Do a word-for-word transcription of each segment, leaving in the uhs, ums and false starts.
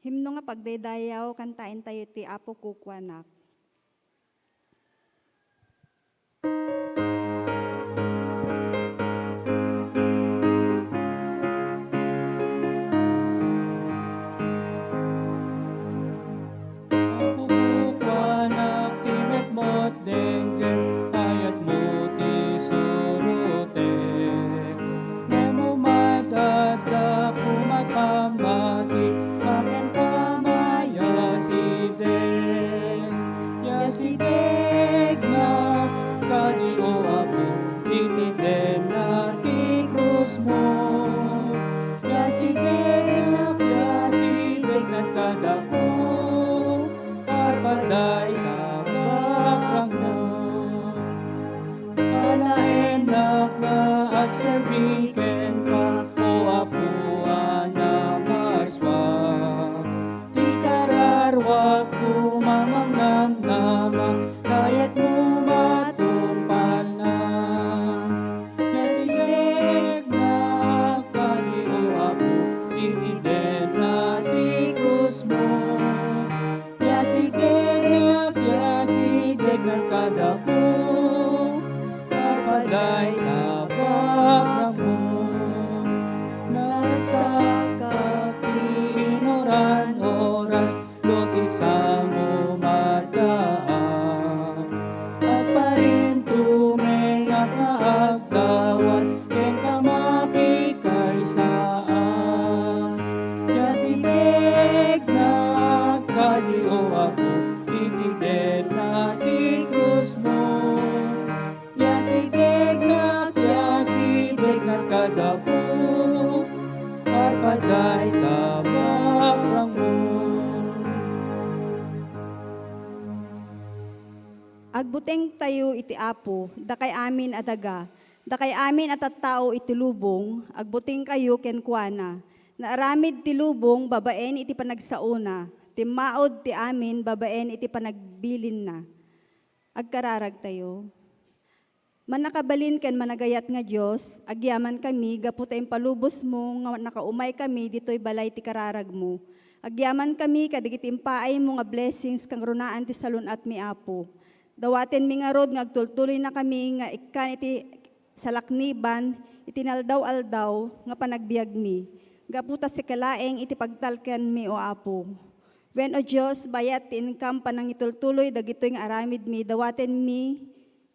Himno nga pagdaydayaw, kantaentayo ti Apo Kukuanak. Apo, kukuanak ti metmo denggen, ayatmo ti surotek. Ngem umadda, adda koma pammati, akin koma yasideg. Yasidegnak kadi, O Apo, iti denna ti krusmo. Yasidegnak, yasidegnak kadako, arpaday ta bakrangmo. Alaennak nga agserbi kenka, O Apo a namarsua. Ti kararwak koma mangnamnama, kayatmo matungpalna. Yasidegnak kadi, O Apo, iti denna ti krusmo. Yasidegnak, yasidegnak kadako, arpaday ta bakrangmo. Naragsak ti inuran oras, no ti samo maddaak. Agparintumengak nga agdawat kenka makikaysaak. Yasidegnak kadi, O Apo, iti denna ti krusmo. Yasidegnak, yasidegnak kadako, arpaday ta bakrangmo. Agbutengtayo iti Apo, dakay amin a daga, dakay amin a tattao iti lubong, agbutengkayo kenkuana. Naaramid ti lubong babaen iti panagsaona, timmaud ti amin babaen iti panagbilinna. Agkararagtayo. Mannakabalin ken managayat nga Dios, agyamankami gapu ta impalubosmo nga nakaumaykami ditoy balay ti kararagmo. Agyamankami kadagiti impaaymo nga blessings kangrunaan ti salun-atmi, Apo. Dawatenmi ngarud nga agtultuloynakami nga ikkan iti salakniban, iti naldaw-aldaw nga panagbiagmi. Gapu ta sika laeng iti pagtalkanmi, O Apo. Wen, O Dios, bayat ti inkam panangitultuloy dagitoy nga aramidmi, dawatenmi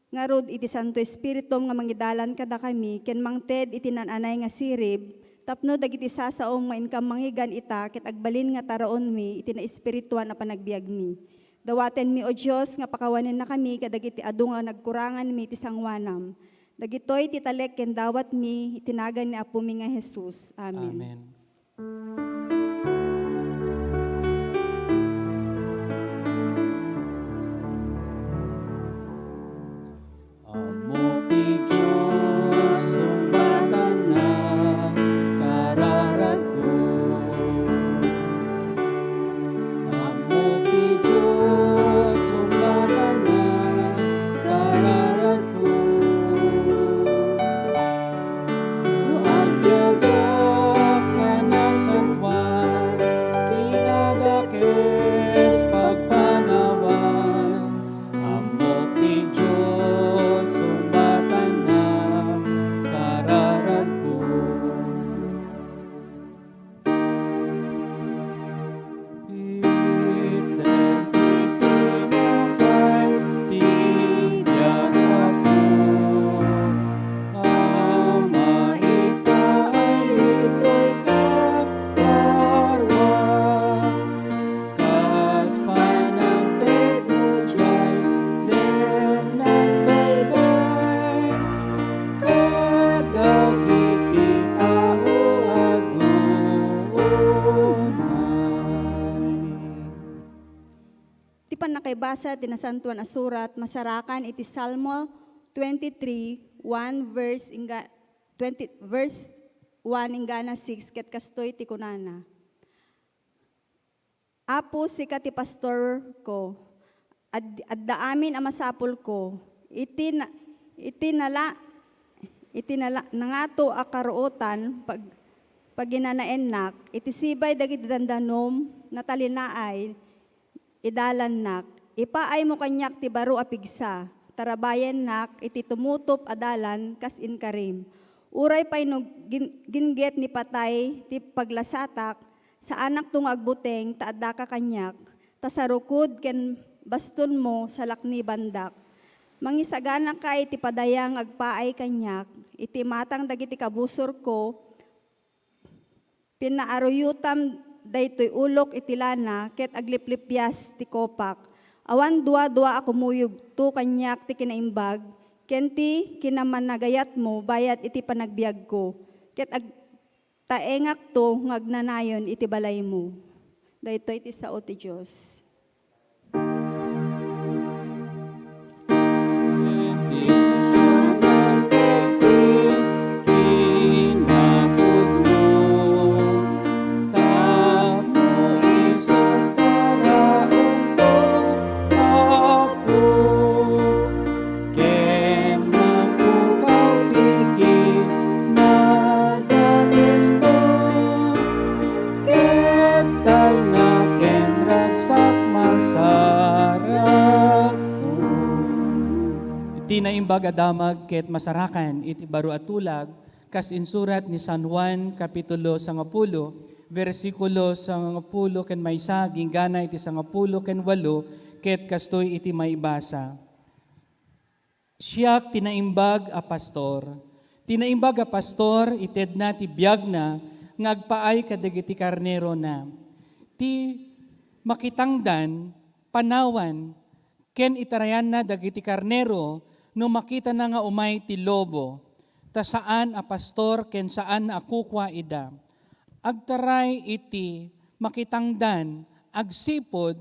ngarud iti Santo Espiritum nga mangidalan kadakami ken mangted iti naan-anay nga sirib, tapno dagiti sasaom nga inkam mangigan ita ket agbalin nga taraonmi iti naespirituan a panagbiagmi. Dawatenmi, O Dios, nga pakawanennakami kadagiti adu nga nagkuranganmi iti sangoanam. Dagitoy ti talek ken dawatmi iti nagan ni Apomi nga Jesus. Amen. Amen. Ammok ti Dios, sungbatanna, kararagko. Ammok ti Dios, sungbatanna, kararagko. No agbiagak nga nasangoan, kinadakes pagpanawan, ammok ti Dios, sungbatanna, kararagko. Itdan ti tinapay ti biag, Apo, a maippaay ditoy kararua. Kas panagtedmo diay den nagbaybay kadagiti tao agunay. Ti pannakaibasa ti Nasantoan a Surat masarakan iti Salmo twenty-three, one verse ingga-, twenty, verse one inggana six, ket kastoy ti kunana, Apo, sika ti pastorko. Ad-, adda amin a masapulko. Iti na-, iti nala-, iti nala-, nangato a karuotan, pag-, paginanaennak, iti sibay dagiti dandanom, natalinaay, idalannak. Ipaaymo kaniak ti baro a pigsa, tarabayennak iti tumutop a dalan kas inkarim. Uray pay no gin-, gingget ni patay ti paglasatak, saanakto nga agbuteng ta addaka kaniak, ta sarukod ken bastonmo salaknibandak. Mangisaganaka iti padaya nga agpaay kaniak, iti matang dagiti kabusorko, pinaaruyotam daytoy ulok iti lana ket agliplipias ti kopak. Awan duadua a kumuyogto kaniak ti kinaimbag ken ti kinamanagayatmo bayat iti panagbiagko, ket agtaengakto nga agnanayon iti balaymo. Daytoy ti sao ti Dios. Ket talna ken ragsak masarakko. Iti Naimbag a Damag ket masarakan iti baro a tulag, kas insurat ni San Juan, kapitulo sangapulo, bersikulo sangapulo ken maysa, agingga iti sangapulo ken walo, ket kastoy iti maibasa. Siak ti naimbag a pastor. Ti naimbag a pastor, itedna ti biagna nga agpaay kadagiti karnerona. Ti makitangdan, panawan, ken itarayanna dagiti karnero no makitana nga umay ti lobo, ta saan a pastor ken saan a kukua ida. Agtaray iti makitangdan, agsipud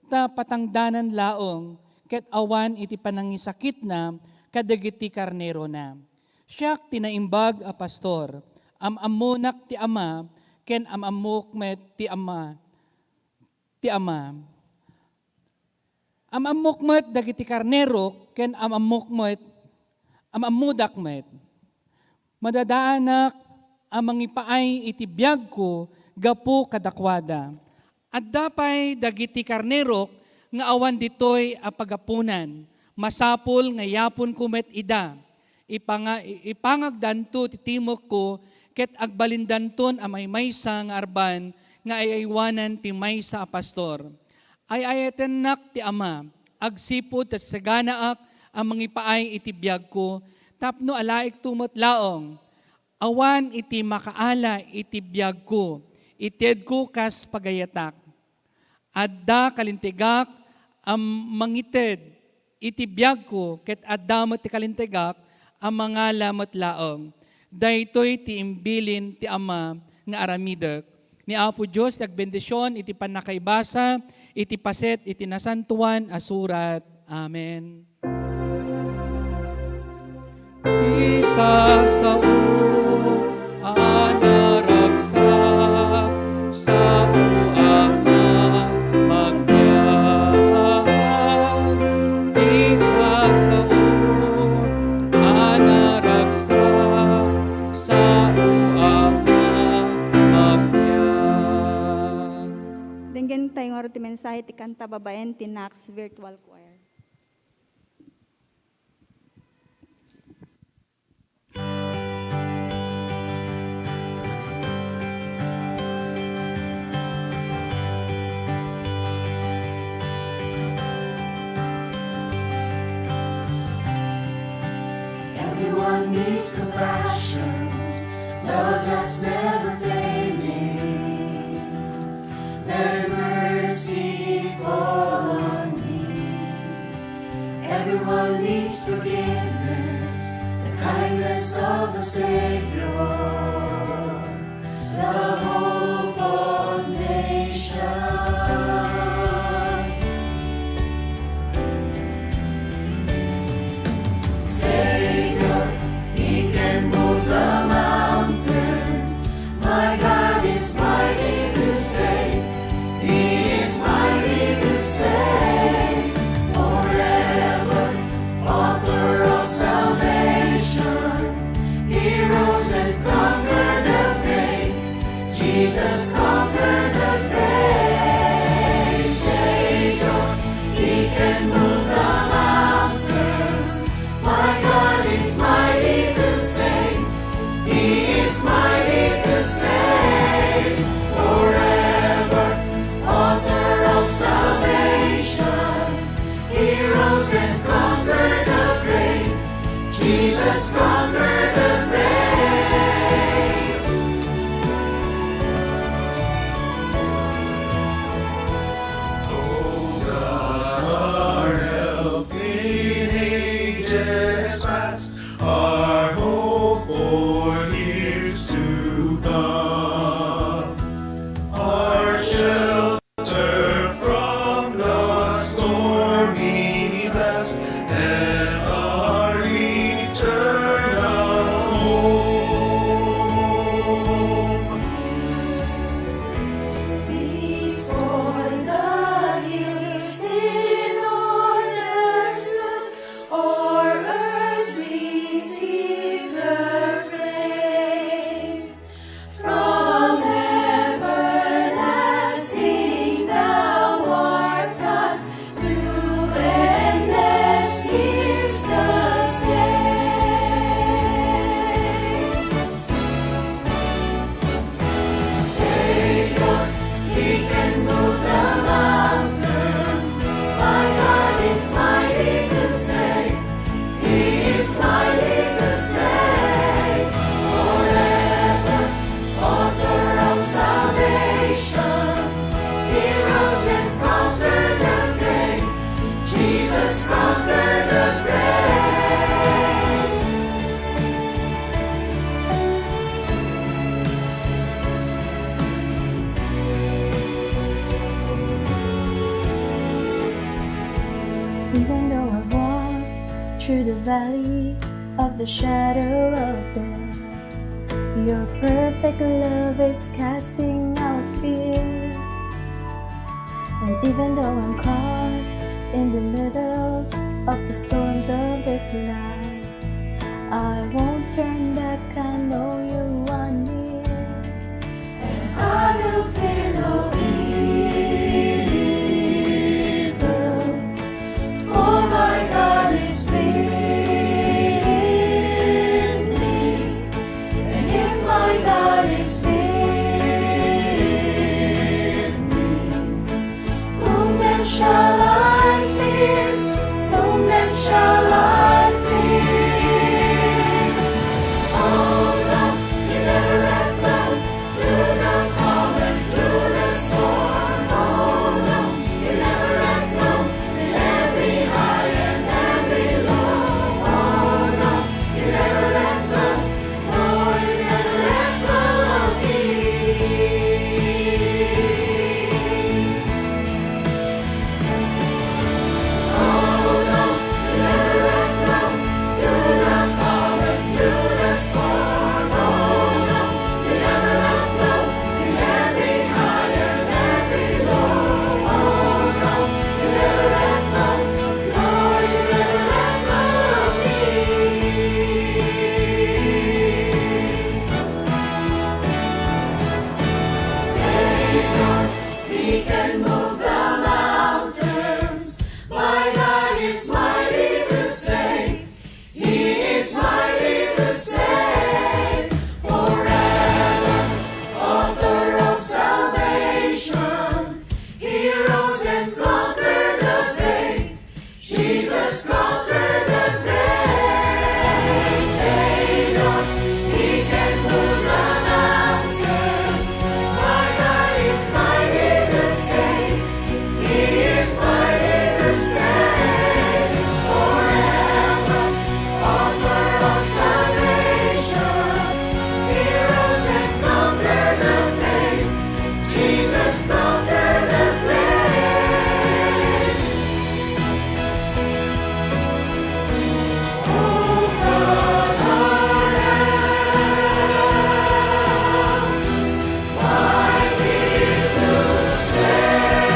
ta patangdanan laeng ket awan iti panangisakitna kadagiti karnerona. Siak ti naimbag a pastor, am-ammonak ti Ama, ken am-ammok met ti Ama, ti Ama. Am-ammok met dagiti karnerok, ken am-ammok met, am-ammodak met. Madadaanak a mangipaay iti biagko gapu kadakuada. Adda pay dagiti karnerok nga awan ditoy a pagapunan. Masapul nga yaponko met ida. Ipanga-, ipangagdanto ti timekko, ket agbalindanton a maymaysa nga arban nga ay-aywanan ti maysa a pastor. Ay-ayatennak ti Ama, agsipud ta saganaak a mangipaay iti biagko, tapno alaikto met laeng. Awan iti makaala iti biagko, itedko kas pagayatak. Adda kalintegak a mangited iti biagko, ket adda met ti kalintegak a mangala met laeng. Daytoy ti imbilin ti Ama nga aramidek. Ni Apo Dios ti agbendision iti pannakaibasa iti paset iti Nasantoan a Surat. Amen. Ti sasao a naragsak, sao a nagbiag. Ti sasao a naragsak, sao a nagbiag. Denggen tayo nga ti mensahe ti kanta babaen ti Nax Virtual Choir. Everyone needs compassion, love that's never failing. Let mercy fall on me. Everyone needs forgiveness, the kindness of the Savior, the hope of nations. Savior, He can move the mountains. My God is mighty to save. He is mighty to save forever. Author of salvation, He rose and conquered the grave. Jesus conquered the grave. Oh God, our help in ages past, our hope for years to come, our shelter from the stormy blast, and our eternal home. Before the hills in order stood, or earth received her frame. From everlasting thou art God, to endless years the same. Savior, he can move the mountains. My God is mighty to save. He is mighty to save forever. Author of salvation, he rose and conquered the grave. Jesus conquered the grave. Even though I walk through the valley of the shadow of death, your perfect love is casting out fear. And even though I'm caught in the middle of the storms of this life, I won't turn back, I know you are near. And I will fear no evil, for my God is with me. And if my God is with me, whom then shall I fear? Whom then shall I fear? Oh, no, you never let go. Through the calm and through the storm, oh, no, you never let go. In every high and every low, oh, no, you never let go. No, you never let go of me. Oh, no, you never let go. Through the calm and through the storm, oh, no, you never let go. In every high and every low, oh, no, you never let go. No, you never let go of me. Savior, he can move the mountains. My God is mighty to save. He is mighty to save forever. Author of salvation, he rose and conquered the grave. Jesus conquered the grave. Savior, he can move the mountains. My God is mighty to save. He is mighty to save forever. Author of salvation, he rose and conquered the grave. Jesus conquered the grave. Oh, God, our help, mighty to save.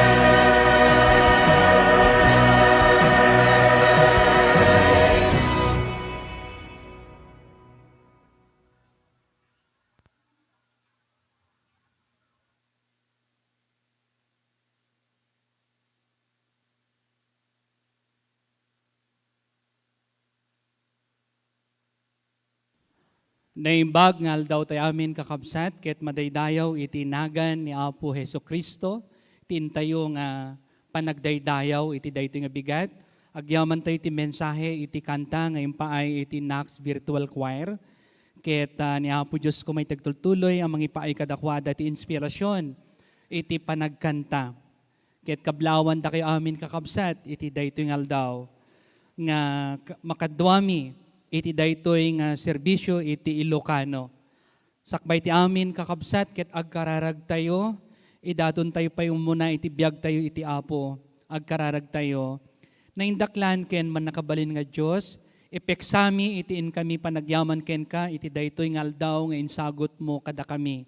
Naimbag nga aldaw tayo amin, kakabsat, ket madaydayaw iti nagan ni Apo Jesu-Cristo ti intayo nga panagdaydayaw iti daytoy nga bigat Agyaman tayo iti mensahe iti kanta nga impaay iti Knox Virtual Choir. Ket, ah, ni Apo Dios koma ti agtultuloy a mangipaay kadakuada ti inspirasyon iti panagkanta. Ket kablaawan dakayo amin, kakabsat, iti daytoy nga aldaw nga k-, makaduami iti daytoy nga serbisyo iti Ilocano. Sakbay ti amin, kakabsat, ket agkararagtayo, idatontayo pay umuna iti biagtayo iti Apo, agkararagtayo. Naindaklan ken mannakabalin nga Dios, ipeksami iti inkami panagyaman kenka iti daytoy nga aldaw nga insagutmo kadakami.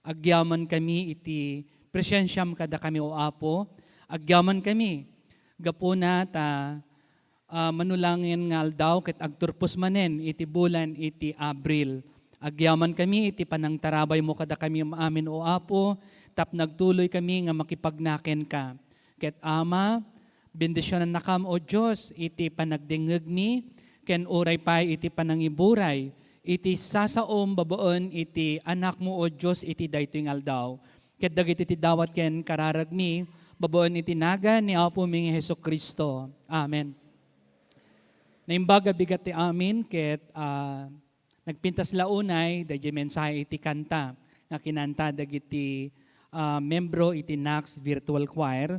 Agyamankami iti presensiam kadakami, O Apo. Agyamankami. Gapuna ta, ah, manulangin nga aldaw ket agturpos manen iti bulan iti Abril. Agyamankami iti panangtarabaymo kadakami amin, O Apo, tapno agtuloykami nga makipagna kenka. Ket Ama, bendisionannakam, O Dios, iti panagdengngegmi, ken uray pay iti panangiburay iti sasaom babaen iti Anakmo, O Dios, iti daytoy nga aldaw. Ket dagiti ti dawat ken kararagmi, babaen iti nagan ni Apomi nga Jesu-Cristo. Amen. Naimbag a bigat ti amin ket, ah, nagpintas la unay daydiay mensahe iti kanta nga kinanta dagiti, ah, membro iti Knox Virtual Choir.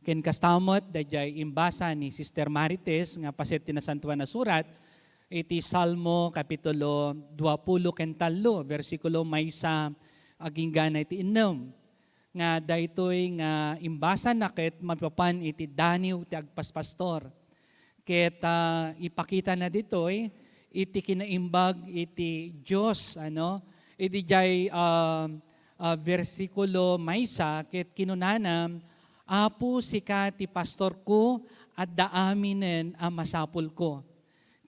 Ken kasta met daydiay imbasa ni Sister Marites nga paset ti Nasantoan a Surat iti Salmo kapitulo duapulo ken tallo, bersikulo maysa agingga na iti innem. Nga daytoy nga imbasana ket maipapan iti daniw ti agpaspastor. Ket, ah, ipakitana ditoy iti kinaimbag iti Dios, ano? Iti diay, ah, ah, bersikulo maysa ket kinunana, "Apo, sika ti pastorko, adda aminen a masapulko."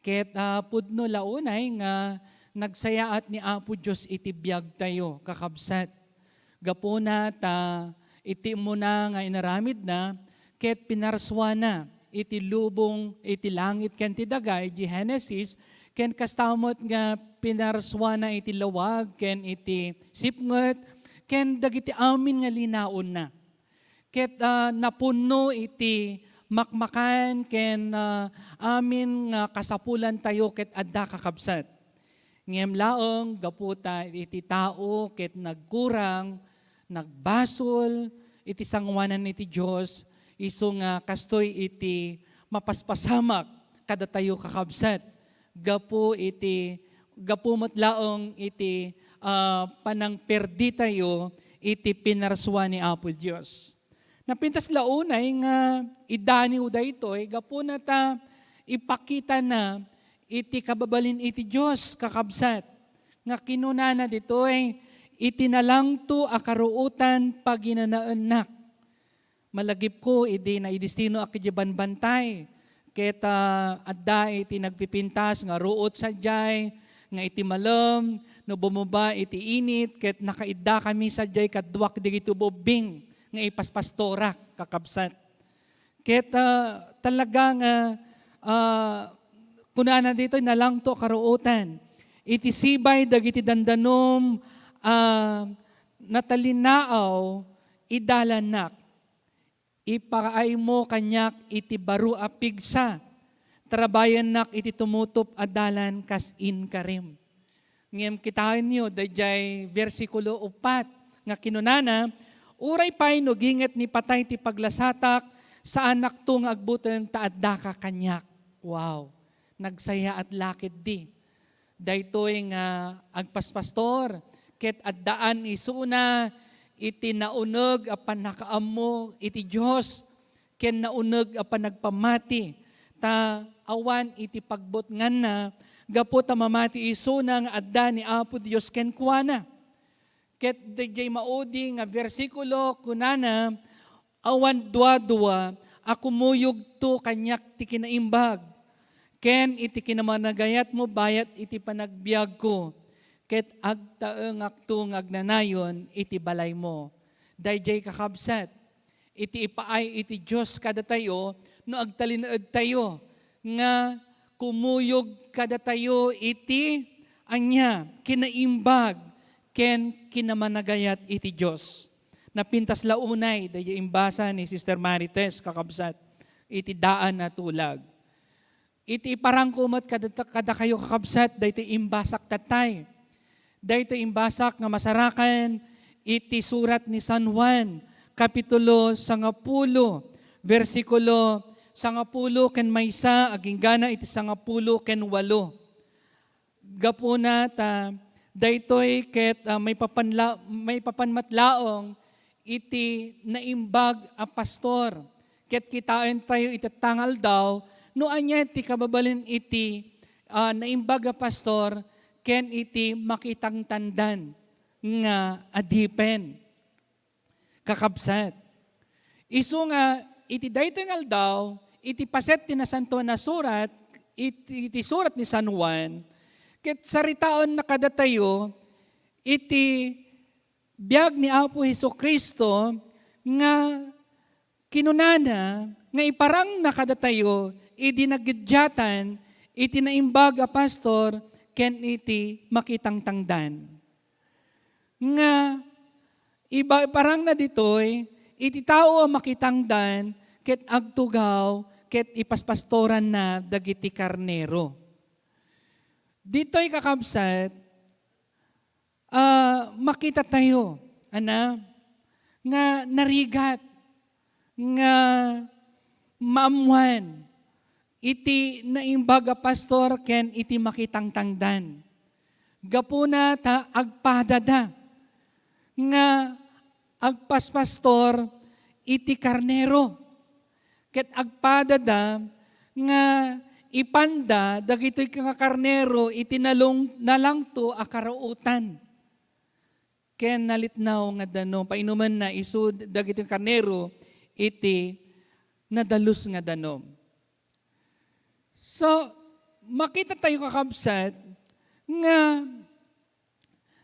Ket, ah, pudno la unay nga nagsayaat ni Apo Dios iti biagtayo, kakabsat. Gapuna ta iti umuna nga inaramidna, ket pinarsuana iti lubong, iti langit ken ti daga, iti Genesis, ken kasta met nga pinarsuana iti lawag ken iti sipnget, ken dagiti amin nga linaonna. Ket, ah, napunno iti makmakan ken, ah, amin nga kasapulantayo ket adda, kakabsat. Ngem laeng, gapu ta iti tao ket nagkurang, nagbasol iti sangoanan iti Dios, isu nga kastoy iti mapaspasamak kadatayo, kakabsat, gapu iti, gapu met laeng iti, ah, panangperditayo iti pinarsua ni Apo Dios. Napintas la unay nga idaniw daytoy gapuna ta ipakitana iti kababalin iti Dios, kakabsat, nga kinunana ditoy, "Iti nalangto a karuotan paginanaennak." Malagipko idi naidestinoak idiay banbantay, ket, ah, adda iti nagpipintas nga ruot sadiay, nga iti malem, no bumaba iti init, ket nakaiddakami sadiay kaduak dagiti ubbing nga ipaspastorak, kakabsat. Ket, ah, talaga nga, ah, kunana ditoy, "Nalangto a karuotan. Iti sibay dagiti dandanom, ah, natalinaaw, idalannak." Ipaaymo kaniak iti baro a pigsa. Tarabayannak iti tumutop a dalan kas inkarim. Ngem kitaenyo, daydiay bersikulo uppat nga kinunana, "Uray pay no ginget ni patay ti paglasatak, saanakto nga agbuteng ta addaka kaniak." Wow! Nagsayaat la ketdi daytoy nga agpaspastor, ket addaan isuna iti nauneg a pannakaammo iti Dios ken nauneg a panagpammati, ta awan iti pagbutnganna gapu ta mamati isuna nga adda ni Apo Dios kenkuana. Ket daydiay maudi nga bersikulo, kunana, "Awan duadua a kumuyogto kaniak ti kinaimbag, ken iti kinamanagayatmo bayat iti panagbiagko, ket agtaengakto nga agnanayon iti balaymo." Daydiay, kakabsat, iti ipaay iti Dios kadatayo no agtalinaedtayo nga kumuyog kadatayo iti ania, kinaimbag ken kinamanagayat iti Dios. Napintas la unay daydiay imbasa ni Sister Marites, kakabsat. iti daan a tulag. Iti iparangko met kadata-, kadakayo, kakabsat, daytoy imbasak tatay. Daytoy imbasak nga masarakan iti surat ni San Juan, kapitulo sangapulo, bersikulo sangapulo ken maysa, agingga iti sangapulo ken walo. Gapuna ta daytoy ket, ah, maipapan la-, maipapan met laeng iti naimbag a pastor. Ket kitaentayo iti tatta nga aldaw no ania ti kababalin iti, ah, naimbag a pastor ken iti makitangtandan nga adipen. Kakabsat, isu nga iti daytoy nga aldaw, iti paset ti Nasantoan a Surat, iti, iti surat ni San Juan, ket saritaenna kadatayo iti biag ni Apo Jesu-Cristo nga kinunana nga iparangna kadatayo idi naggidiatan iti naimbag a pastor ken iti makitangtangdan. Nga iba-, iparangna ditoy iti tao a makitangdan ket agtugaw ket ipaspastoranna dagiti karnero. Ditoy, kakabsat, ah, makitatayo, ana, nga narigat nga maammuan iti naimbag a pastor ken iti makitangtangdan. Gapuna ta agpadada nga agpaspastor iti karnero, ket agpadada nga ipanda dagitoy nga karnero iti nalung-, nalangto a karuotan ken nalitnaw nga danum. Painumenna isu dagiti karnero iti nadalus nga danum. So, makita tayo, kakabsat, nga,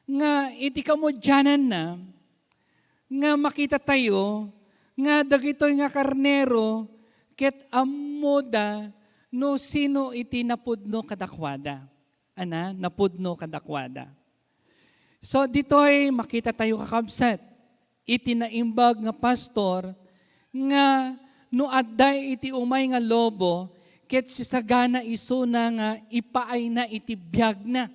nga iti kamudiananna, nga makita tayo nga dagitoy nga karnero ket ammoda no sino iti napudno kadakuada. Ana, napudno kadakuada. So, ditoy makita tayo, kakabsat, iti naimbag nga pastor nga no adda iti umay nga lobo, ket sisagana isuna nga ipaayna iti biagna.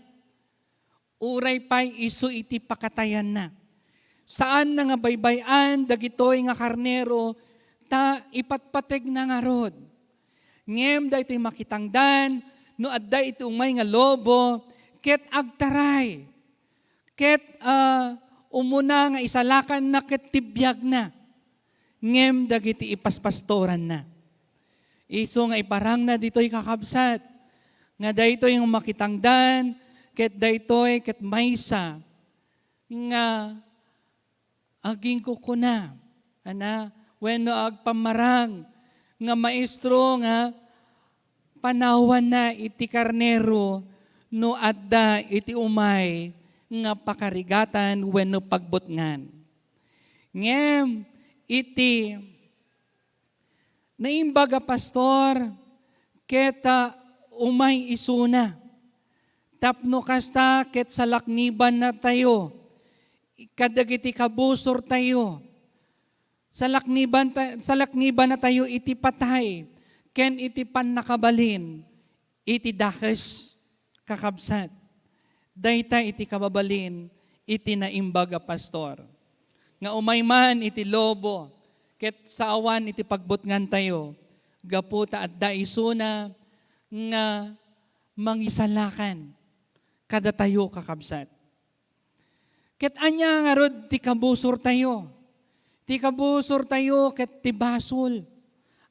Uray pay isu iti pakatayanna. Saanna nga baybay-an dagitoy nga karnero ta ipatpategna ngarud. Ngem daytoy makitangdan, no adda iti umay nga lobo, ket agtaray, ket, ah, umuna nga isalakanna ket ti biagna, ngem dagiti ipaspastoranna. Isu nga iparangna ditoy, kakabsat, nga daytoy nga makitangdan, ket daytoy ket maysa nga aginkukuna, ana, wenno agpammarang nga maestro nga panawanna iti karnero no adda iti umay nga pakarigatan wenno pagbutngan. Ngem iti naimbag a pastor, ket, ah, umay isuna. Tapno kasta, ket salaknibannatayo kadagiti kabusortayo. Salakniban ta-, salaknibannatayo iti patay ken iti pannakabalin iti dakes, kakabsat. Dayta iti kababalin iti naimbag a pastor. Nga umay man iti lobo, ket saawan iti pagbutngantayo, gapu ta adda isuna nga mangisalakan kadatayo, kakabsat. Ket ania ngarud ti kabusortayo? Ti kabusortayo ket ti basol.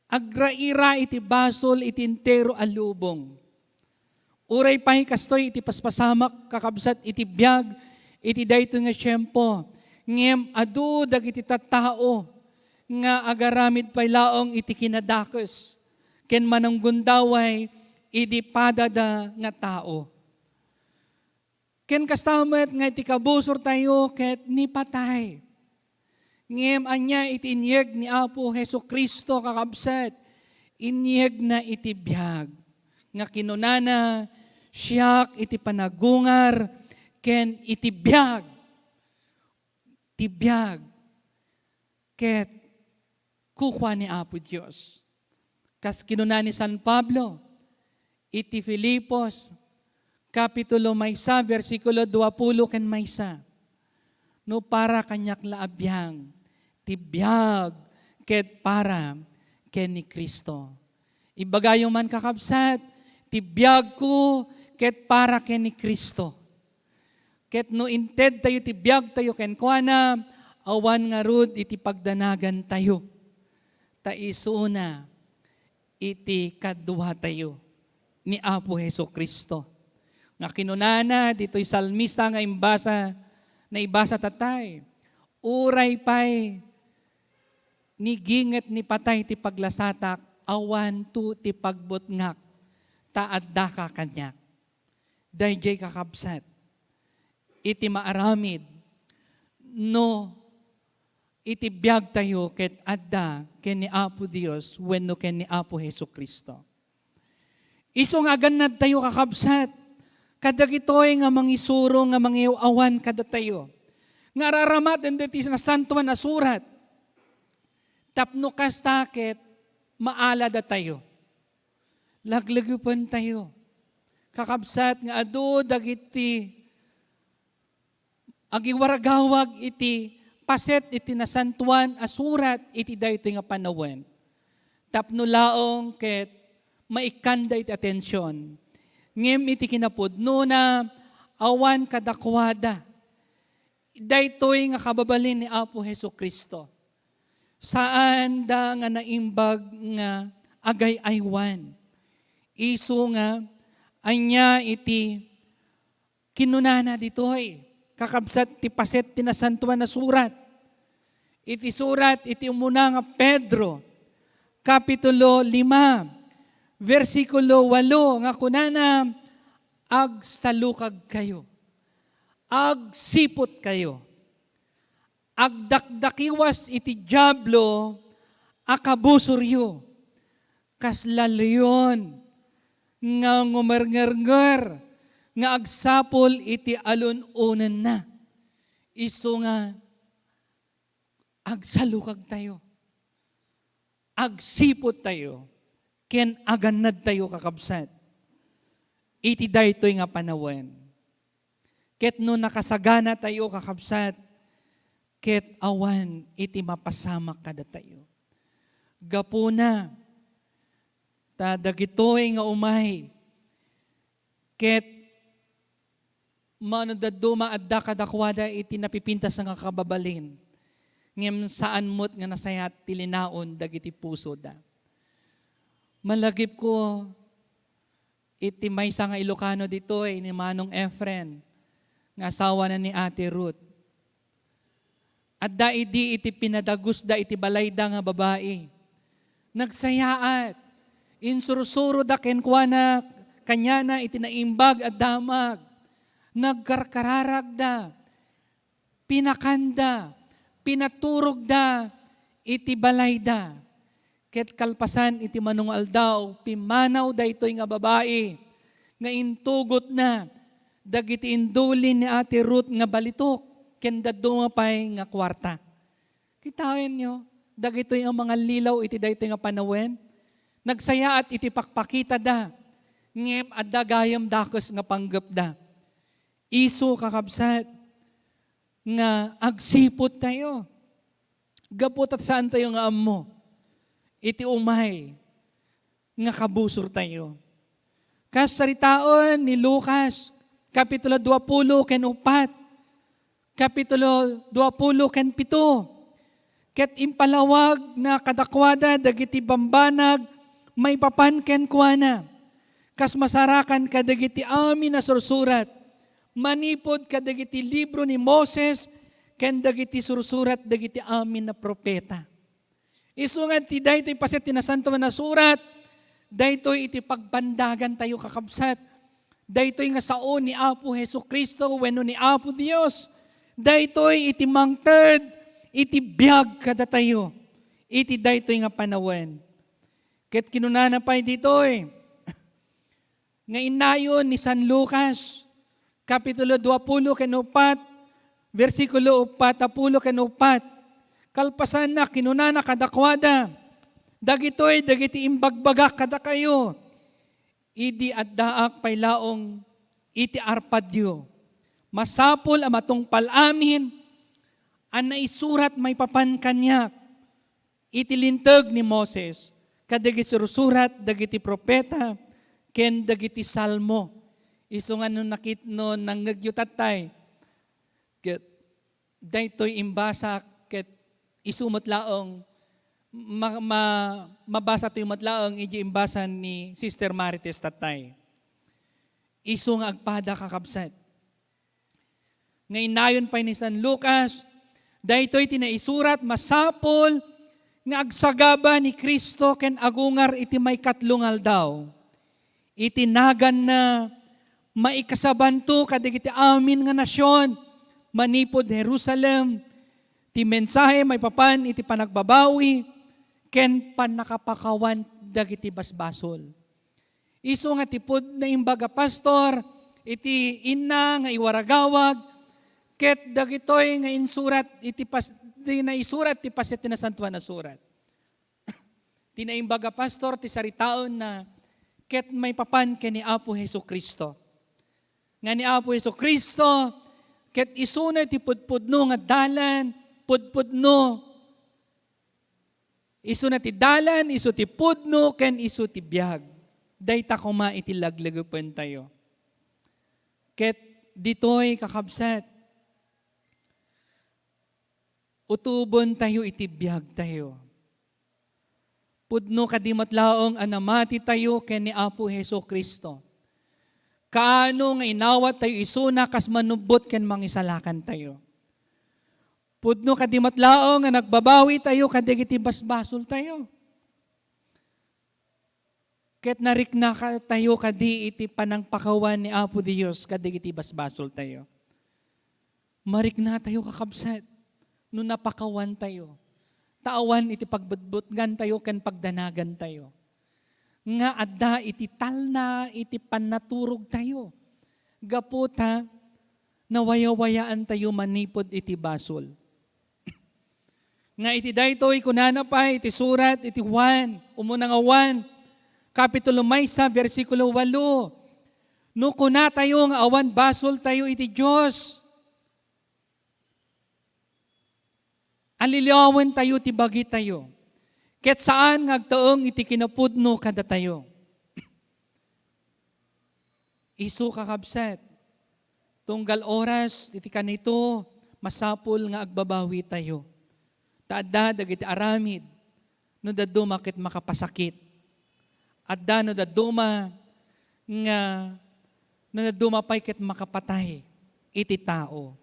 Agraira iti basol iti entero a lubong. Uray pay kastoy iti paspasamak, kakabsat, iti biag iti daytoy nga tiempo, ngem adu dagiti tattao nga agaramid pay laeng iti kinadakes ken mananggundaway idi padada nga tao. Ken kasta met nga iti kabusortayo ket nipatay. Ngem ania iti inyeg ni Apo Jesu-Cristo, kakabsat? Inyegna iti biag nga kinunana, "Siak iti panagungar ken iti biag." Ti biag ket kukua ni Apo Dios. Kas kinuna ni San Pablo iti Filipos, kapitulo maysa, bersikulo duapulo ken maysa, "No para kaniak la a biag, ti biag ket para ken ni Cristo." Ibagayo man, kakabsat, ti biagko ket para ken ni Cristo. Ket no intedtayo ti biagtayo kenkuana, awan ngarud iti pagdanagantayo. Ta isuna iti kaduatayo ni Apo Jesu-Cristo. Nga kinunana ditoy salmista nga imbasa, naibasa tatay, "Uray pay niginget ni patay ti paglasatak, awanto ti pagbutngak, ta addaka kaniak." Daydiay, kakabsat, iti maaramid no iti biagtayo ket adda ken ni Apo Dios wenno ken ni Apo Jesu-Cristo. Isu nga agannadtayo, kakabsat, kadagitoy nga mangisuro nga mangiaw-awan kadatayo, nga araramaten daytoy Nasantoan a Surat, tapno kasta ket maaladatayo. Laglegepentayo, kakabsat, nga adu dagiti agiwaragawag iti paset iti Nasantoan a Surat iti daytoy nga panawen. Tapno laeng ket maikkanda iti atension. Ngem iti kinapudnona, awan kadakuada daytoy nga kababalin ni Apo Jesu-Cristo. Saanda nga naimbag nga agay-aywan. Isu nga, ania iti kinunana ditoy, kakabsat, ti paset ti Nasantoan a Surat? Iti surat iti umuna nga Pedro, kapitulo lima, bersikulo walo, nga kunana, "Agsalukagkayo, agsiputkayo, agdakdakiwas iti Diablo a kabusoryo, kasla leon nga ngumerngernger nga agsapul iti alun-onenna." Isu nga agsalukagtayo, agsiputtayo, ken agannadtayo, kakabsat, iti daytoy nga panawen. Ket no nakasaganatayo, kakabsat, ket awan iti mapasamak kadatayo. Gapuna ta dagitoy nga umay ket mano dadduma adda kadakuada iti napipintas nga kababalin, ngem saan met nga nasayaat ti linaon dagiti pusoda. Malagipko iti maysa nga Ilocano ditoy, ni Manong Efren, nga asawana ni Ate Ruth. Adda idi iti pinadagusda iti balayda nga babai. Nagsayaat. Insursuroda kenkuana, kaniana iti naimbag a damag. Nagkarkararagda. Pinakanda, pinaturogda iti balayda. Ket kalpasan iti mano nga aldaw, pimmanaw daytoy nga babai nga intugotna dagiti indulin ni Ate Ruth nga balitok ken dadduma pay nga kuarta. Kitaenyo, dagitoy nga mangallilaw iti daytoy nga panawen, nagsayaat iti pakpakitada, ngem adda gayam dakes nga panggepda. Isu, kakabsat, nga agsiputtayo gapu ta saantayo nga ammo iti umay nga kabusortayo. Kas saritaen ni Lucas, kapitulo duapulo ken uppat, kapitulo duapulo ken pito, ket impalawagna kadakuada dagiti bambanag maipapan kenkuana, kas masarakan kadagiti amin a sursurat, manipud kadagiti libro ni Moses ken dagiti sursurat dagiti amin a propeta. Isu nga ti daytoy paset ti Nasantoan a Surat, daytoy iti pagbandagantayo, kakabsat. Daytoy nga sao ni Apo Jesu-Cristo wenno ni Apo Dios. Daytoy iti mangted iti biag kadatayo iti daytoy nga panawen. Ket kinunana pay ditoy, nga innayon ni San Lucas, kapitulo duapulo ken uppat, bersikulo uppat a pulo ken uppat. Kalpasanna, kinunana kadakuada, Dagitoy dagiti imbagbagak kadakayo idi addaak pay laeng iti arpadyo. Masapul a matungpal amin a naisurat maipapan kaniak iti Linteg ni Moses, kadagiti sursurat dagiti profeta, ken dagiti Salmo. Isu nga no nakit-, no nangngegyo tattay, ket daytoy imbasa ket isu met laeng ma-, ma-, mabasa toy met laeng iti imbasa ni Sister Marites tattay. Isu nga agpada, kakabsat. Nga innayon pay ni San Lucas, daytoy ti naisurat, masapul nga agsagaba ni Cristo ken agungar iti maikatlo nga aldaw. Iti naganna, maikasabanto kadagiti amin nga nasion manipud Jerusalem ti mensahe maipapan iti panagbabawi ken pannakapakawan dagiti basbasol. Isu nga ti pudno nga imbaga, pastor, iti inna nga iwaragawag, ket dagitoy nga insurat iti pas-, ti naisurat ti paset ti Nasantoan a Surat. Ti naimbaga, pastor, ti saritaenna ket maipapan ken ni Apo Jesu-Cristo. Nga ni Apo Jesu-Cristo, ket isuna ti pudpudno nga dalan, pudpudno. Isuna ti dalan, isu ti pudno, ken isu ti biag. Dayta koma iti laglegepentayo. Ket ditoy, kakabsat, utobentayo iti biagtayo. Pudno kadi met laeng a namatitayo ken ni Apo Jesu-Cristo. Kaano nga inawattayo isuna kas manubbot ken mangisalakantayo. Pudno kadi met laeng nga nagbabawitayo kadagiti basbasoltayo. Ket nariknatayo kadi iti panangpakawan ni Apo Dios kadagiti basbasoltayo. Mariknatayo, kakabsat, no napakawantayo. Ta awan iti pagbutbutngantayo ken pagdanagantayo. Nga adda iti talna iti pannaturogtayo. Gapu ta nawayawayaantayo manipud iti basol. Nga iti daytoy, kunana pay iti surat iti Juan, umuna nga Juan, kapitulo maysa, bersikulo walo, "No kunatayo nga awan basoltayo iti Dios, alliawentayo ti bagitayo, ket saan nga agtaeng iti kinapudno kadatayo." Isu, kakabsat, tunggal oras iti kanito, masapul nga agbabawitayo. Ta adda dagiti aramid no dadduma ket makapasakit. Adda no dadduma nga no dadduma pay ket makapatay iti tao.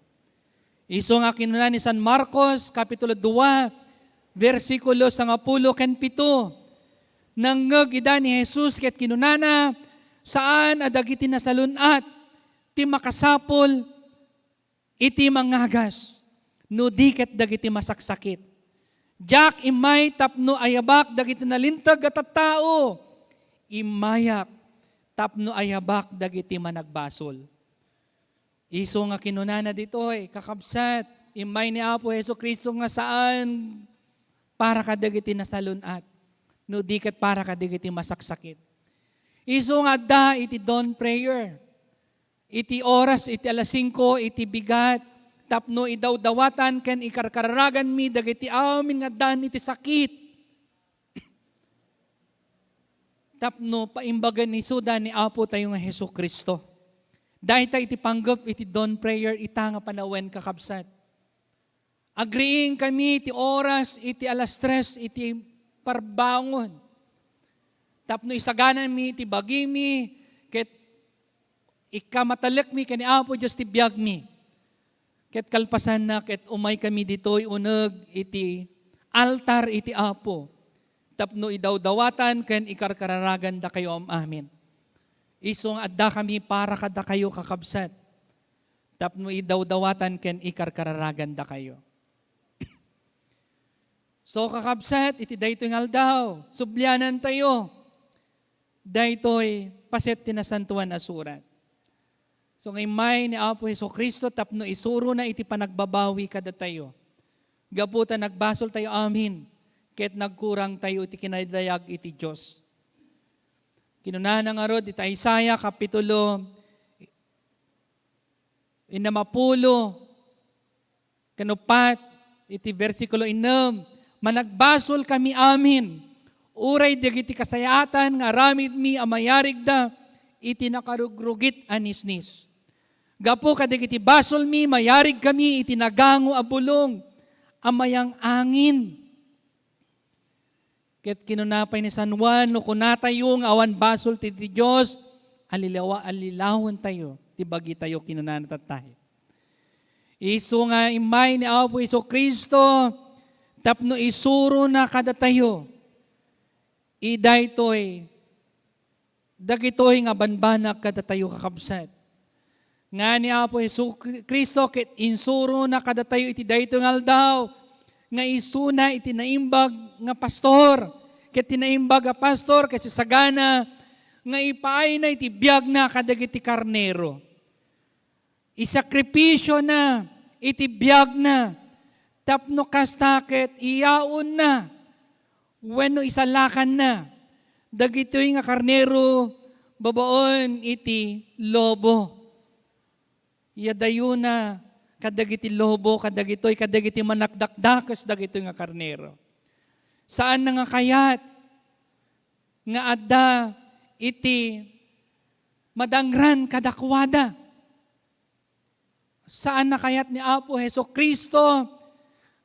Isu nga kinuna ni San Marcos, kapitulo dua, bersikulo sangapulo ken pito, "Nangngeg ida ni Jesus ket kinunana, 'Saan a dagiti nasalun-at ti makasapul iti mangagas, no di ket dagiti masaksakit. Diak immay tapno ayabak dagiti nalinteg a tattao. Immayak tapno ayabak dagiti managbasol.'" Isu nga kinunana ditoy, kakabsat, immay ni Apo Jesu-Cristo nga saan para kadagiti nasalun-at, no di ket para kadagiti masaksakit. Isu nga adda iti dawn prayer. Iti oras, iti alas singko, iti bigat, tapno idawdawatan ken ikarkararaganmi dagiti amin nga addaan iti sakit. Tapno paimbagan isuda ni Apo tayo nga Jesu-Cristo. Dayta iti panggep iti dawn prayer ita nga panawen, kakabsat. Agriing kami iti oras iti alas tres iti parbangon. Tapno isagananmi iti bagimi, ket ikamatalekmi ken ni Apo Dios ti biagmi. Ket kalpasanna, ket umay kami ditoy uneg iti altar iti Apo, tapno idawdawatan ken ikarkararagan dakayo am-amin. Isu nga adda kami para kadakayo, kakabsat, tapno idawdawatan ken ikarkararagan dakayo. So, kakabsat, iti daytoy nga aldaw, sublianantayo daytoy paset ti Nasantoan a Surat. So, nga immay ni Apo Jesu-Cristo tapno isurona iti panagbabawi kadatayo. Gapu ta nagbasoltayo amin ket nagkurangtayo iti kinadayag iti Dios. Kinunana ngarud iti Isaiah, Kapitulo innem a pulo, ken uppat iti bersikulo innem, "Managbasolkami amin, uray dagiti kasayaatan nga aramidmi a mayarigda iti nakarugrugit a nisnis. Gapu kadagiti basolmi, mayarigkami iti nagango a bulong a mayang-angin." Ket kinuna pay ni San Juan, no kunatayo nga awan basol ti, ti Dios, alilawa-, allilawentayo ti bagitayo, kinunana tattay. Isu nga immay ni Apo Jesu-Cristo tapno isurona kadatayo. Idaytoy dagitoy nga banbanag kadatayo, kakabsat, nga ni Apo Jesu-Cristo ket insurona kadatayo iti daytoy nga aldaw, nga isuna iti naimbag nga pastor, ket ti naimbag a pastor ket sisagana nga ipaayna iti biagna kadagiti karnero. Isakripisio na iti biagna tapno kasta ket iyaonna wenno isalakanna dagitoy nga karnero babaen iti lobo. Iyadayona kadagiti lobo, kadagitoy, kadagiti managdakdakes dagitoy nga karnero. Saanna nga kayat nga adda iti madangran kadakuada. Saanna kayat ni Apo Jesu-Cristo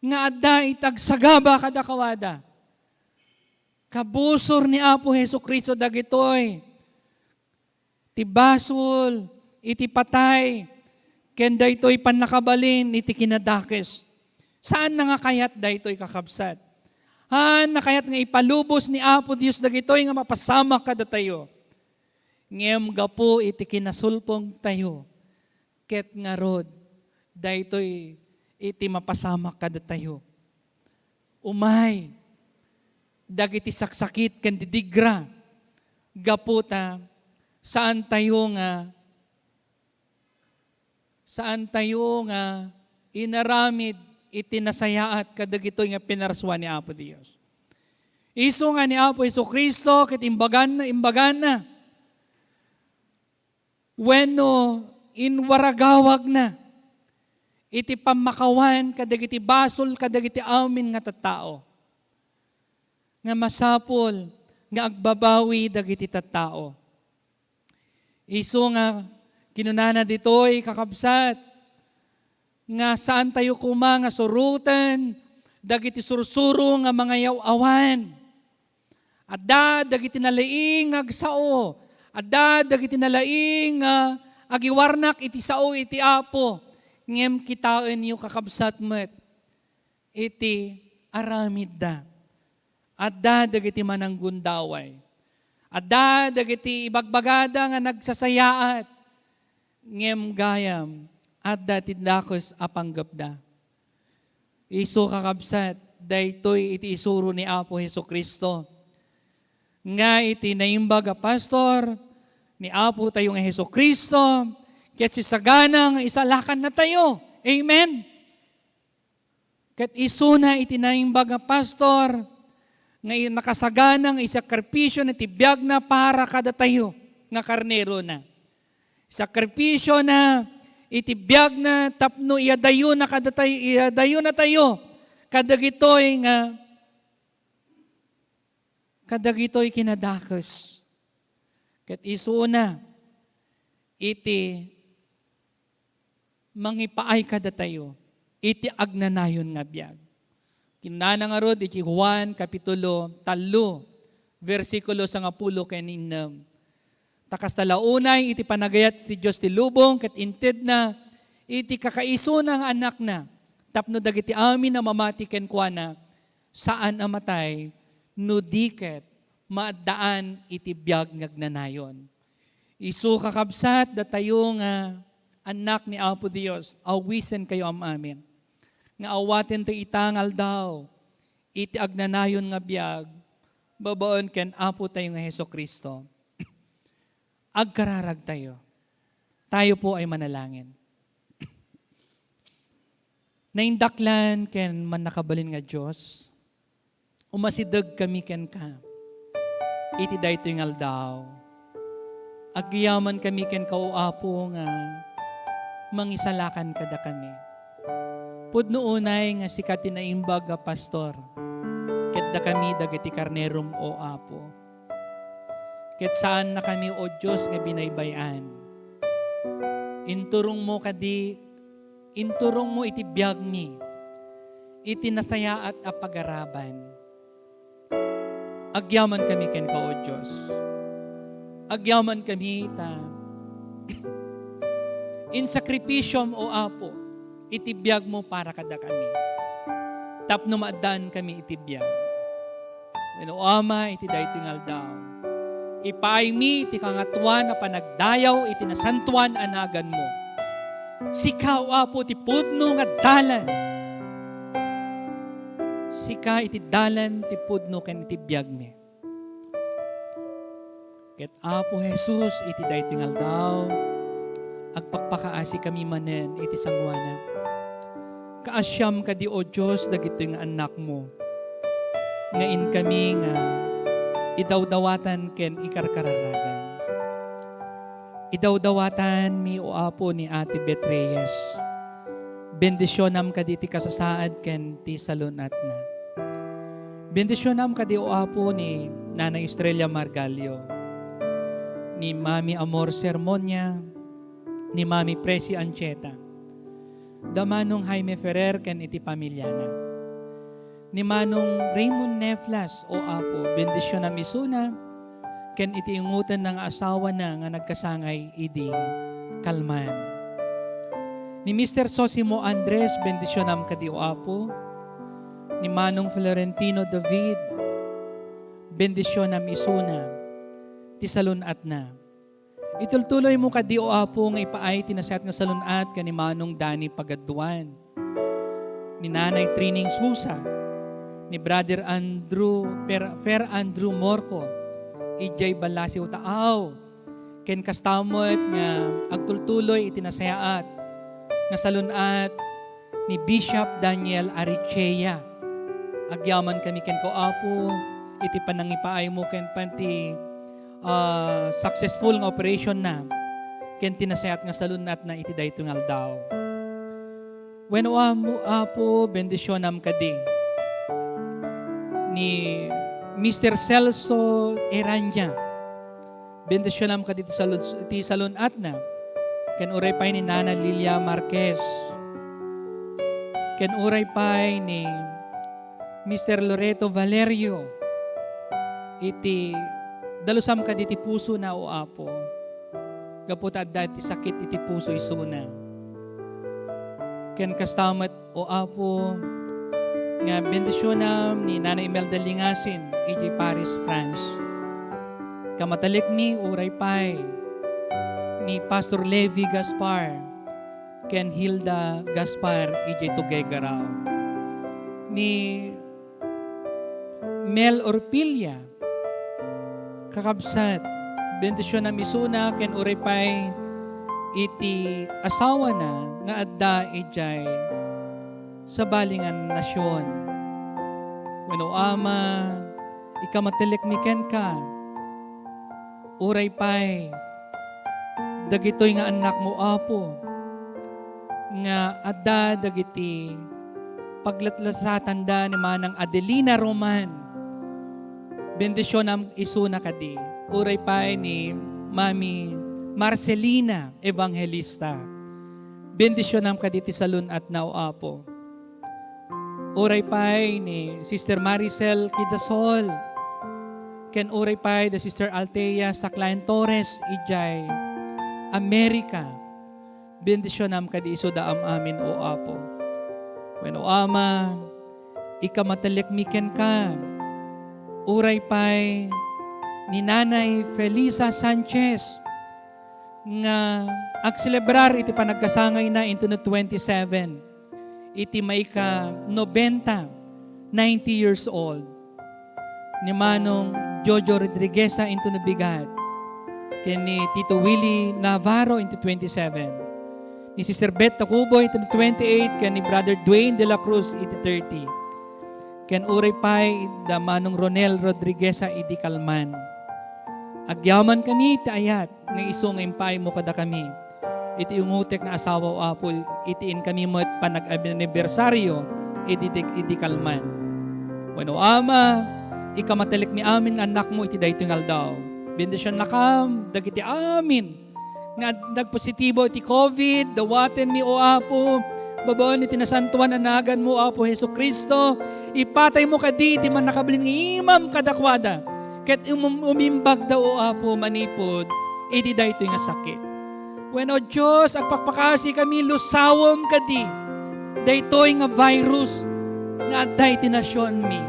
nga adda iti agsagaba kadakuada. Kabusor ni Apo Jesu-Cristo dagitoy ti basol iti patay ken daytoy pannakabalin iti kinadakes. Saanna nga kayat daytoy, kakabsat. Saanna kayat nga ipalubos ni Apo Dios dagitoy nga mapasamak kadatayo. Ngem gapu iti kinasulpongtayo, ket ngarud, daytoy iti mapasamak kadatayo. Umay dagiti saksakit ken didigra, gapu ta saantayo nga, saantayo nga inaramid iti nasayaat kadagitoy nga pinarsuan ni Apo Dios. Isu nga ni Apo Jesu-Cristo ket imbagan-, imbagana wenno inwaragawagna iti pammakawan kadagiti basol kadagiti amin nga tattao nga masapul nga agbabawi dagiti tattao. Isu nga kinunana ditoy, kakabsat, nga saantayo koma nga suroten dagiti sursuro nga mangayaw-awan. Adda dagiti nalaing nga agsao, adda dagiti nalaing nga agiwarnak iti sao iti Apo, ngem kitaenyo, kakabsat, met iti aramidda. Adda dagiti mananggundaway. Adda dagiti ibagbagada nga nagsasayaat. Ngem gayam, adda ti dakes a panggepda. Isu, kakabsat, daytoy iti isuro ni Apo Jesu-Cristo. Nga iti naimbag a pastor ni Apo tayo nga Jesu-Cristo, ket sisagana nga isalakannatayo. Amen? Ket isuna iti naimbag nga pastor nga i-, nakasagana nga isakripisio na ti biagna para kadatayo nga karnerona. Sakripisio na iti biagna tapno iyadayo na kadatayo, iyadayo na tayo kadagitoy nga, kadagitoy kinadakes. Ket isuna iti mangipaay kadatayo iti agnanayon nga biag. Kinunana ngarud iti Juan Kapitulo tallo, bersikulo sangapulo ken innem, "Ta kasta la unay iti panagayat ti Dios ti lubong ket intedna iti kakaisuna nga Anakna, tapno dagiti amin a mamati kenkuana, saan a matay, no di ket maaddaan iti biag nga agnanayon." Isu, kakabsat, datayo nga annak ni Apo Dios, awisenkayo am-amin nga awaten ti ita nga aldaw iti agnanayon nga biag babaen ken Apo tayo nga Jesu-Cristo. Agkararagtayo. Tayo po ay manalangin. Naindaklan ken mannakabalin nga Dios, Umasidegkami kenka iti daytoy nga aldaw. Agyamankami kenka, O Apo, nga mangisalakan kadakami. Pudno unay nga sika ti naimbag a pastor, ket dakami dagiti karnerom, O Apo. Ket saannakami, O Dios, nga binaybay-an. Inturongmo kadi, inturongmo iti biagmi, iti nasayaat a pagaraban. Agyamankami kenka, O Dios. Agyamankami ta insakripisyom, O Apo, iti biagmo para kadakami, tapno maaddankami iti biag. Wen, O Ama, iti daytoy nga aldaw, ipaaymi iti kangatoan a panagdayaw iti nasantoan a naganmo. Sika, O Apo, ti pudno nga dalan. Sika iti dalan, ti pudno, ken iti biagmi. Ket, Apo Jesus, iti daytoy nga aldaw, agpakpakaasikami manen iti sangoanam. Kaasiam kadi, O Dios, dagitoy nga annakmo, nga inkami nga idawdawatan ken ikarkararagan. Idawdawatanmi, O Apo, ni Ate Beth Reyes. Bendisionam kadi ti kasasaad ken ti salun-atna. Bendisionam kadi, O Apo, ni Nanay Estrella Margalio, ni Mami Amor Sermonia, ni Mami Presi Ancheta, da Manong Jaime Ferrer ken iti pamiliana. Ni Manong Raymond Neflas, O Apo, bendisionam isuna ken iti ingutenna nga asawana nga nagkasangay idi kalman. Ni Mister Sosimo Andres, bendisionam kadi, O Apo. Ni Manong Florentino David, bendisionam isuna ti salun-atna. Itultuloymo kadi, O Apo, nga ipaay ti nasayaat nga salun-at ken ni Manong Danny Pagaduan, ni Nanay Trining Susa, ni Brother Andrew, Per, Per Andrew Morco, idiay Balasiw, Taaw, ken kasta met nga agtultuloy iti nasayaat nga salun-at ni Bishop Daniel Arichea. Agyamankami kenka, Apo, iti panangipaaymo ken pan ti, ah, successful nga operationna ken ti nasayaat nga salun-atna iti daytoy nga aldaw. Wen, O Amo, Apo, bendisionam kadi ni Mister Celso Eranya. Bendisionam kadi ti salun-, ti salun-atna. Ken uray pay ni Nana Lilia Marquez. Ken uray pay ni Mister Loreto Valerio. Iti dalusam kadi ti pusona, O Apo. Gapu ta adda ti sakit iti puso isuna. Ken kasta met, O Apo, nga bendisionam ni Nana Imelda Lingasin idiay Paris, France. Kamatelekmi uray pay ni Pastor Levi Gaspar ken Hilda Gaspar idiay Tuguegarao. Ni Mel Orpilla, kakabsat, bendisionam isuna ken uray pay iti asawana nga adda idiay sabali nga nasion. Wen, O Ama, ikamatelekmi kenka, uray pay dagitoy nga annakmo, Apo, nga adda dagiti paglatlasatanda ni Manang Adelina Roman. Bendisionam isuna kadi. Uray pay ni Mami Marcelina Evangelista. Bendisionam kadi ti salun-atna, O Apo. Uray pay ni Sister Maricel Quidasol, ken uray pay da Sister Althea Saclayan Torres idiay Amerika. Bendisionam kadi isuda am-amin, O Apo. Wen, O Ama, ikamatelekmi kenka, uray pay ni Nanay Felisa Sanchez, nga agselebrar iti panagkasangayna intono twenty-seven, iti maika nobenta, ninety years old, ni Manong Jojo Rodrigueza intono bigat, ken ni Tito Willie Navarro into twenty-seven, ni Sister Beth Tacubo into twenty-eight, ken ni Brother Dwayne de la Cruz iti thirty. Ken uray pay da Manong Ronel Rodriguez a idi kalman. Agyamankami ti ayat nga isu nga impaaymo kadakami iti ungutek nga asawa, O Apo, iti inkami met panag-anibersaryo idi, idi kalman. Wenno, Ama, ikamatelekmi amin nga annakmo iti daytoy nga aldaw. Bendisionnakam dagiti amin nga nagpositibo iti covid, dawatenmi, O Apo, babaen iti nasantoan a naganmo, Apo Jesu-Cristo. Ipataymo kadi ti mannakabalin nga imam kadakuada, ket um-, umimbagda, O Apo, manipud iti daytoy nga sakit. Wen, O Dios, agpakpakasikami, lusawem kadi daytoy nga virus nga adda iti nasionmi.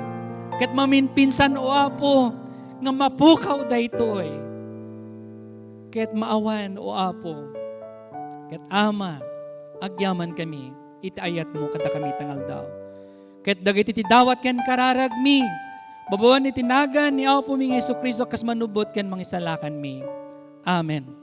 Ket maminpinsan, O Apo, nga mapukaw daytoy. Ket maawan, O Apo, ket Ama, agyamankami iti ayatmo kadakami ti nga aldaw. Ket dagiti ti dawat ken kararagmi, babaen iti nagan ni Apomi nga Jesu-Cristo, kas manubbot ken mangisalakanmi. Amen.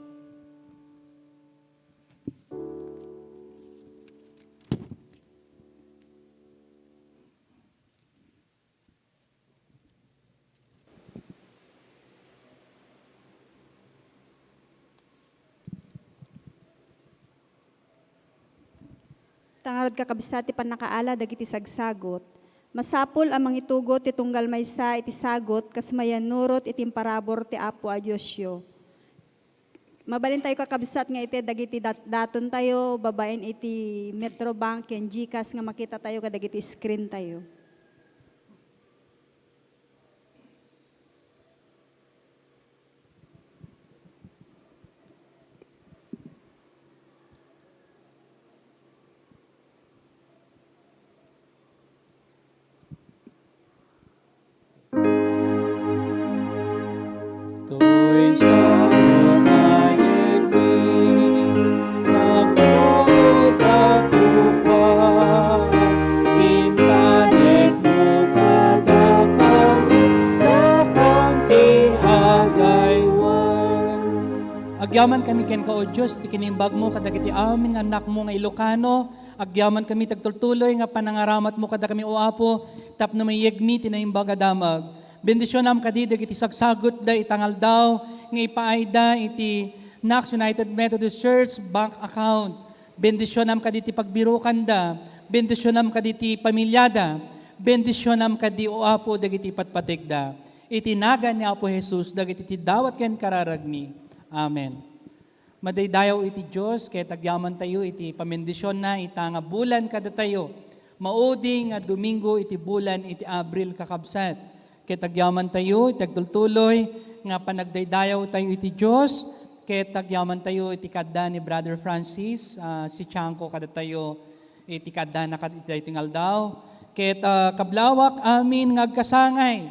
Ta ngarud, kakabsat, ti pannakaala dagiti sagsagut, masapul a mangitugot ti tunggal maysa iti sagut kas mayannurot iti imparabur ti Apo a Diosyo. Mabalintayo, kakabsat, nga ited dagiti dat-, datontayo babaen iti Metrobank ken GCash nga makitatayo kadagiti screentayo. Toy sa tayo, nagtago-tago pa. Impanik mo kadakami, dakam ti agaywan. Agyamankami kenka, O Dios, ti kinimbagmo kadagiti amin nga annakmo nga Ilocano. Agyamankami ti agtultuloy nga panangaramatmo kadakami, O Apo, tapno mayegmi ti naimbag a damag. Bendisionam kadi dagiti sagsagutda ita nga aldaw nga ipaayda iti Knox United Methodist Church bank account. Bendisionam kadi ti pagbirokanda. Bendisionam kadi ti pamiliada. Bendisionam kadi, O Apo, dagiti patpategda. Iti nagan ni Apo Jesus, dagiti ti dawat ken kararagmi. Amen. Madaydayaw iti Dios ket agyamantayo iti pamendisionna ita nga bulan kadatayo. Maudi nga Domingo iti bulan iti Abril, kakabsat. Ket agyamantayo iti agtultuloy nga panagdaydayawtayo iti Dios, ket agyamantayo iti kaadda ni Brother Francis, ah, si Chanco kadatayo iti kaaddana kad-, iti daytoy nga aldaw. Ket, ah, kablawak amin nga agkasangay,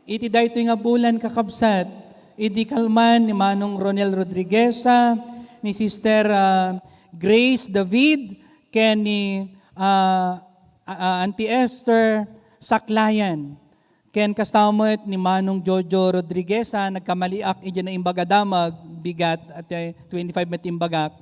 iti daytoy nga bulan, kakabsat, idi kalman ni Manong Ronel Rodrigueza, ni Sister, ah, Grace David, ken ni, ah, ah, ah, Auntie Esther Saklayan. Ken kasta met ni Manong Jojo Rodrigueza, nagkamaliak idiay naimbag a damag, bigat, at, eh, twenty-five met imbagak.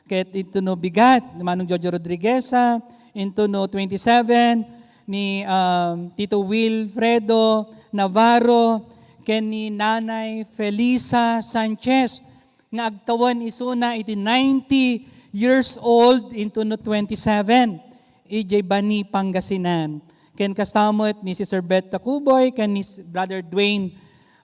Ket intono bigat ni Manong Jojo Rodrigueza, intono twenty-seven, ni, um, Tito Wilfredo Navarro, ken ni Nanay Felisa Sanchez, nga agtawen isuna iti ninety years old intono twenty-seven, idiay Bani, Pangasinan. Ken kasta met ni Sister Beth Tacuboy, ken ni S-, Brother Dwayne,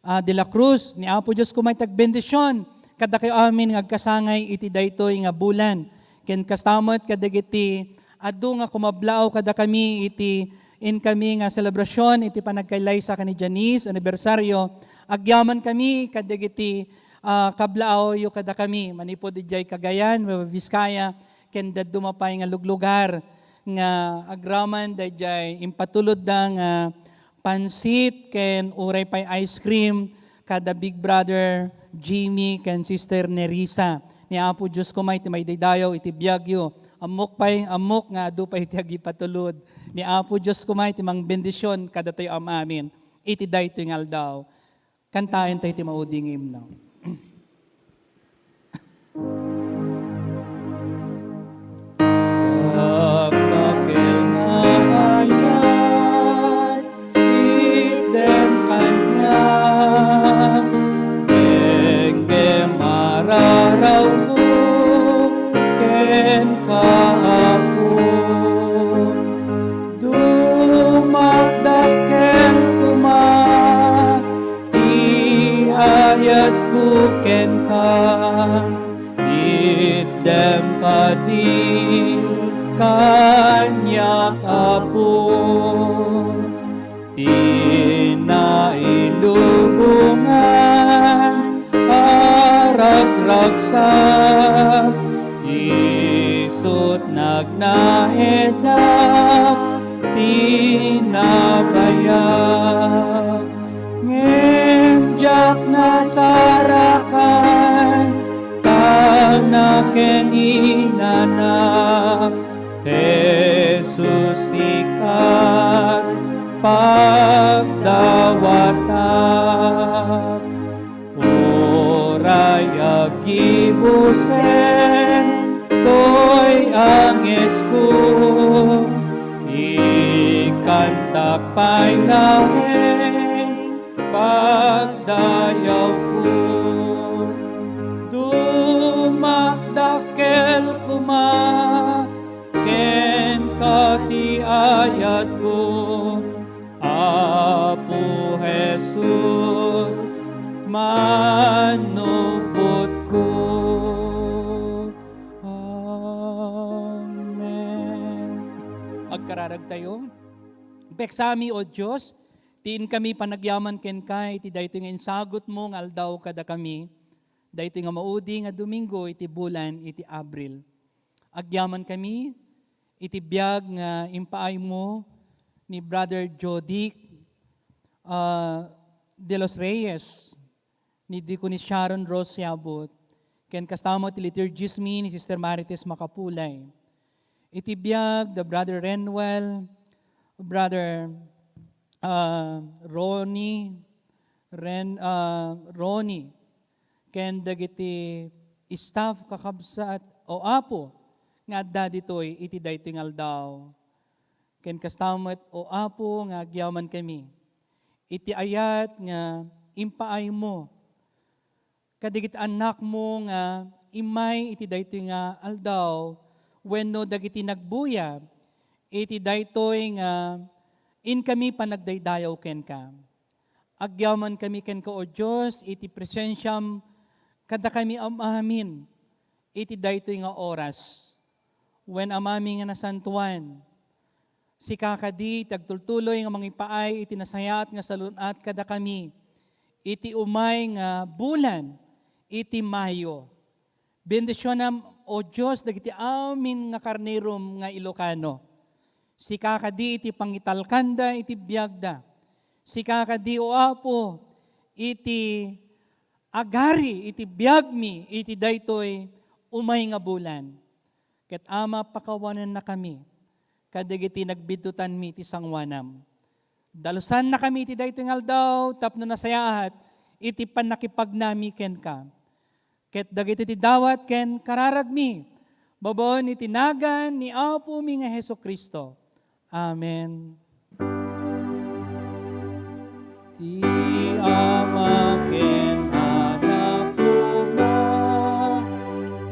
ah, de la Cruz. Ni Apo Dios koma ti agbendision kadakayo amin nga agkasangay iti daytoy nga bulan. Ken kasta met kadagiti adu nga kumablaaw kadakami iti inkami nga selebrasion iti panagkaylaysa ken ni Janice, anibersaryo. Agyamankami kadagiti, ah, kablaawyo kadakami manipud idiay Cagayan, Nueva Vizcaya, ken dadduma pay nga luglugar nga agraman daydiay impatulodda nga pansit ken uray pay ice cream kada Big Brother Jimmy ken Sister Nerissa. Ni Apo Dios koma iti maidaydayaw iti biagyo. Ammok pay, ammok nga adu pay iti agipatulod. Ni Apo Dios koma iti mangbendision kadatayo am-amin iti daytoy nga aldaw. Kantaentayo ti maudi nga imno. Dakdakel nga ayat, Apo, dumakdakkel koma ti ayatko kenka. Itdem kadi kaniak, Apo, ti nailubongan a ragragsak, isut' nagnaedda ti nabayag. Ngem diak nasarakan, tangna ken inana, Jesus, sikat pagdawatak. Uray aggibusen toy angesko, ikantak pay laeng pagdayawko. Dumakdakkel koma kenka ti ayatko, Apo Jesus, manubotko. Amen. Agkararagtayo. Peksami, O Dios, ti inkami panagyaman kenka iti daytoy nga insagutmo nga aldaw kadakami, daytoy nga maudi nga Domingo iti bulan iti Abril. Agyamankami iti biag nga impaaymo ni Brother Jodic, ah, de los Reyes, ni Deaconess Sharon Rose Yabut, ken kasta met ti liturgismi ni Sister Marites Makapulay. Iti biag da Brother Renwell, Brother, ah, Ronnie, Ren-, ah, Ronnie, ken dagiti staff, kakabsat, O Apo, nga adda ditoy iti daytoy nga aldaw. Ken kasta met, O Apo, nga agyamankami iti ayat nga impaaymo kadagiti annakmo nga immay iti daytoy nga aldaw wenno dagiti nagbuya iti daytoy nga inkami panagdaydayaw kenka. Agyamankami kenka, O Dios, iti presensiam kadakami am-amin iti daytoy nga oras. Wen, Amami nga nasantoan, sika kadi ti agtultuloy nga mangipaay iti nasayaat nga salun-at kadakami iti umay nga bulan iti Mayo. Bendisionam, O Dios, dagiti amin nga karnerom nga Ilocano. Sika kadi iti pangitalkanda iti biagda. Sika kadi, O Apo, iti agari iti biagmi iti daytoy umay nga bulan. Ket, Ama, pakawanennakami kadagiti nagbiddutanmi iti sangoanam. Dalusannakami iti daytoy nga aldaw tapno nasayaat iti pannakipagnami kenka. Ket dagitoy ti dawat ken kararagmi, babaen iti nagan ni Apomi nga Jesu-Cristo. Amen. Ti Ama ken Anak koma,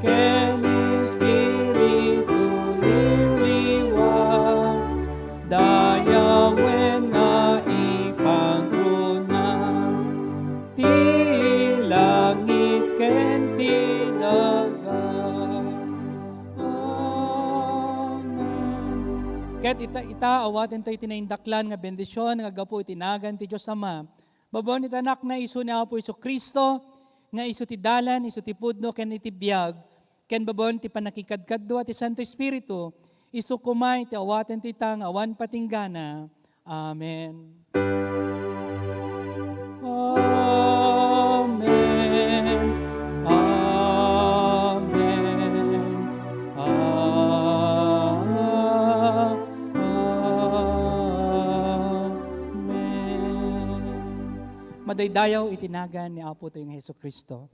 ken Espiritu Liwliwa, dayawen nga ipangruna ti langit ken ti daga. Amen. Ket ita, ita, awatentayo iti naindaklan nga bendision nga aggapu iti nagan ti Dios Ama, babaen iti Anakna, isu ni Apo Jesu-Cristo, nga isu ti dalan, isu ti pudno, ken iti biag, ken babaen ti pannakikadkadua ti Santo Espiritu, isu koma iti awatentayo ita nga awan patinggana. Amen. Amen. Amen. Amen. Madaydayaw iti nagan ni Apotayo nga Jesu-Cristo.